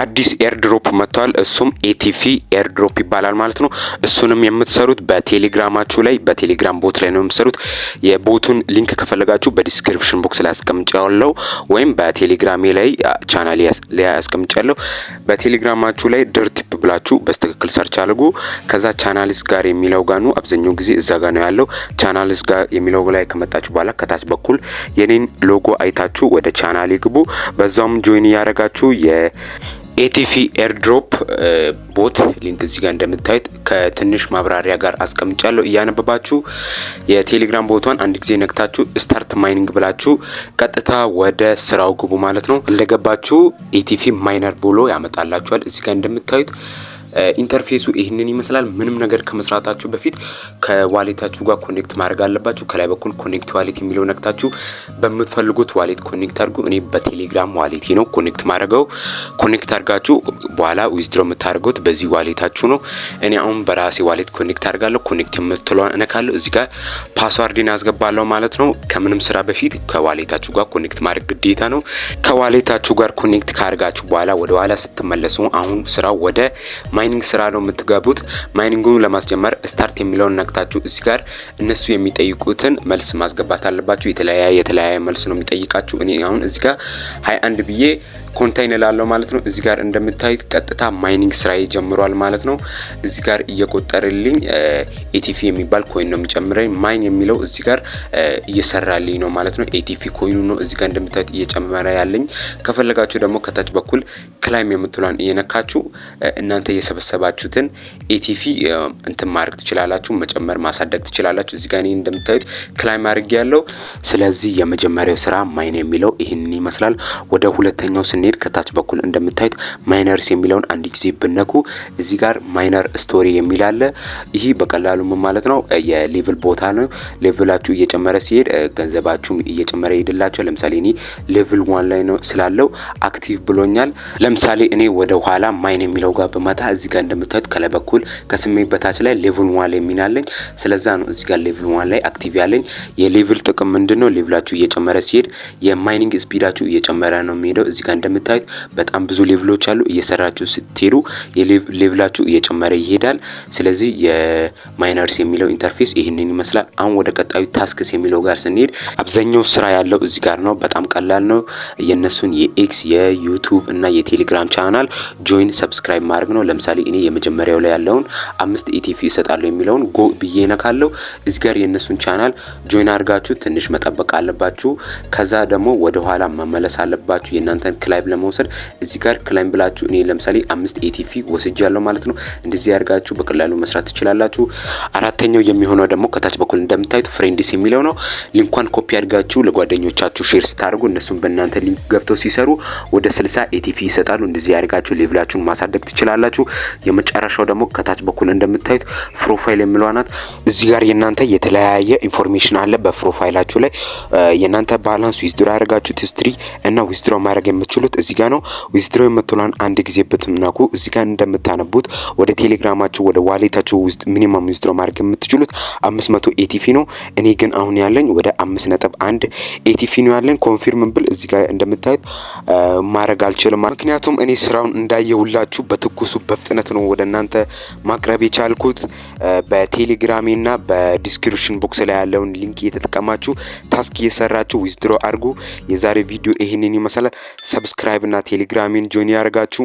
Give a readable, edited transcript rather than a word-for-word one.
አዲስ airdrop መጥቷል። እሱም ATF airdrop ይባላል ማለት ነው። እሱንም የምትሰሩት በቴሌግራማችሁ ላይ፣ በቴሌግራም bot ላይ ነው የምትሰሩት። የ bot ኡን link ከፈለጋችሁ በ description box ላይ አስቀምጫለሁ ወይም በቴሌግራሜ ላይ ቻናል ላይ አስቀምጫለሁ። በቴሌግራማችሁ ላይ ድርቲፕ ብላችሁ በትክክል search አድርጉ። ከዛ channels ጋር የሚለው ጋር ነው፣ አብዛኛው ጊዜ እዛ ጋር ነው ያለው። Channels ጋር የሚለው ላይ ከመጣችሁ በኋላ ከታች በኩል የኔን ሎጎ አይታችሁ ወደ ቻናሌ ግቡ። በዛውም join እያደረጋችሁ የ ATF airdrop bot link እዚህ ጋር እንደምታዩት ከትንሽ ማብራሪያ ጋር አስቀምጫለሁ። እያነበባችሁ የቴሌግራም bot ኧን አንድ ጊዜ ነክታችሁ start mining ብላችሁ ቀጥታ ወደ ስራው ግቡ ማለት ነው። እንደገባችሁ ATF miner ብሎ ያመጣላችኋል። እዚህ ጋር እንደምታዩት interface ኡ ይህንን ይመስላል። ምንም ነገር ከመስራታችሁ በፊት ከ wallet ኣችሁ ጋር connect ማድረግ አለባችሁ። ከላይ በኩል connect wallet የሚለው ነክታችሁ በምትፈልጉት wallet connect አድርጉ። እኔ በቴሌግራም wallet ኤ ነው connect ማድረገው። Connect አድርጋችሁ በኋላ withdraw የምታደርጉት በዚህ wallet ኣችሁ ነው። እኔ አሁን በራሴ wallet connect አድርጋለሁ። Connect የምትለዋን እነካለሁ። እዚህ ጋር password ኤን አስገባለሁ ማለት ነው። ከምንም ስራ በፊት ከ wallet ኣችሁ ጋር connect ማድረግ ግዴታ ነው። ከ wallet ኣችሁ ጋር connect ካደረጋችሁ በኋላ ወደ ኋላ ስትመለሱ አሁን ስራው ወደ mining ስራ ነው የምትገቡት። Mining ኡን ለማስጀመር start የሚለውን ነክታችሁ እዚህ ጋር እነሱ የሚጠይቁትን መልስ ማስገባት አለባችሁ። የተለያየ የተለያየ መልስ ነው የሚጠይቃችሁ። እኔ አሁን እዚህ ጋር 21 ብዬ continue እላለሁ ማለት ነው። እዚህ ጋር እንደምታዩት ቀጥታ mining ስራ ጀምሯል ማለት ነው። እዚህ ጋር እየቆጠረልኝ ATF የሚባል coin ነው የሚጨምረኝ። Mine የሚለው እዚህ ጋር እየሰራልኝ ነው ማለት ነው። ATF coin ኡ ነው እዚህ ጋር እንደምታዩት እየጨመረ ያለኝ። ከፈለጋችሁ ደግሞ ከታች በኩል claim የምትሏን እየነካችሁ እናንተ የሰበሰባችሁትን ATF እንትን ማድረግ ትችላላችሁ፣ መጨመር ማሳደግ ትችላላችሁ። እዚህ ጋር እኔ እንደምታዩት claim አድርጌ ያለው። ስለዚህ የመጀመሪያው ስራ mine የሚለው ይህንን ይመስላል። ወደ ሁለተኛው ስንሄድ ከታች በኩል እንደምታዩት miners የሚለውን አንድ ጊዜ ብነኩ እዚህ ጋር miner story የሚል አለ። ይህ በቀላሉ ምን ማለት ነው? የ level ቦታ ነው። Level ኣችሁ እየጨመረ ሲሄድ ገንዘባችሁም እየጨመረ ይሄድላችኋል። ለምሳሌ እኔ level 1 ላይ ነው ስላለው active ብሎኛል። ለምሳሌ እኔ ወደ ኋላ mine የሚለው ጋር ብመጣ እዚህ ጋር እንደምታዩት ከላይ በኩል ከስሜ በታች ላይ level 1 ላይ የሚል አለኝ። ስለዛ ነው እዚህ ጋር level 1 ላይ active ያለኝ። የ level ጥቅም ምንድነው? Level ኣችሁ እየጨመረ ሲሄድ የ mining speed ኣችሁ እየጨመረ ነው የሚሄደው። እዚህ ጋር እንደምታዩት በጣም ብዙ level ኦች አሉ። እየሰራችሁ ስትሄዱ የ level ኣችሁ እየጨመረ ይሄዳል። ስለዚህ የ miners የሚለው interface ይህንን ይመስላል። አሁን ወደ ቀጣዩ tasks የሚለው ጋር ስንሄድ አብዛኛው ስራ ያለው እዚህ ጋር ነው። በጣም ቀላል ነው። የነሱን የ X፣ የዩቱብ እና የቴሌግራም channel join፣ subscribe ማድረግ ነው። ለምሳሌ እኔ የመጀመሪያው ላይ ያለውን 5 ATF እሰጣለሁ የሚለውን go ብዬ ነካለሁ። እዚህ ጋር የእነሱን channel join አድርጋችሁ ትንሽ መጠበቅ አለባችሁ። ከዛ ደግሞ ወደ ኋላ መመለስ አለባችሁ የእናንተን claim ለመውሰድ። እዚህ ጋር claim ብላችሁ እኔ ለምሳሌ 5 ATF ወስጃለሁ ማለት ነው። እንደዚህ አድርጋችሁ በቀላሉ መስራት ትችላላችሁ። አራተኛው የሚሆነው ደግሞ ከታች በኩል እንደምታዩት friends የሚለው ነው። Link ኳን copy አድርጋችሁ ለጓደኞቻችሁ share ስታደርጉ እነሱም በእናንተ link ገብተው ሲሰሩ ወደ 60 ATF ይሰጣሉ። እንደዚህ አድርጋችሁ level ኣችሁን ማሳደግ ትችላላችሁ። የመጨረሻው ደግሞ ከታች በኩል እንደምታዩት profile የሚለዋ ናት። እዚህ ጋር የእናንተ የተለያየ information አለ በ profile ኣችሁ ላይ፣ የእናንተ balance፣ withdraw ያደረጋችሁት history እና withdraw ማድረግ የምትችሉት እዚህ ጋር ነው። Withdraw የምትሏን አንድ ጊዜ ብትነኩ እዚህ ጋር እንደምታነቡት ወደ ቴሌግራማችሁ ወደ wallet ኣችሁ ውስጥ minimum withdraw ማድረግ የምትችሉት 500 ATF ነው። እኔ ግን አሁን ያለኝ ወደ 5.1 ATF ነው ያለኝ። Confirm ብል እዚህ ጋር እንደምታዩት ማድረግ አልችልም። ምክንያቱም እኔ ስራውን እንዳየሁላችሁ በትኩሱ በፍጥነት ነው ወደ እናንተ ማቅረብ የቻልኩት። በቴሌግራሜና በ description box ላይ ያለውን link እየተጠቀማችሁ task እየሰራችሁ withdraw አድርጉ። የዛሬ ቪዲዮ ይህንን ይመስላል። Subscribe እና ቴሌግራሜን join ያደርጋችሁ።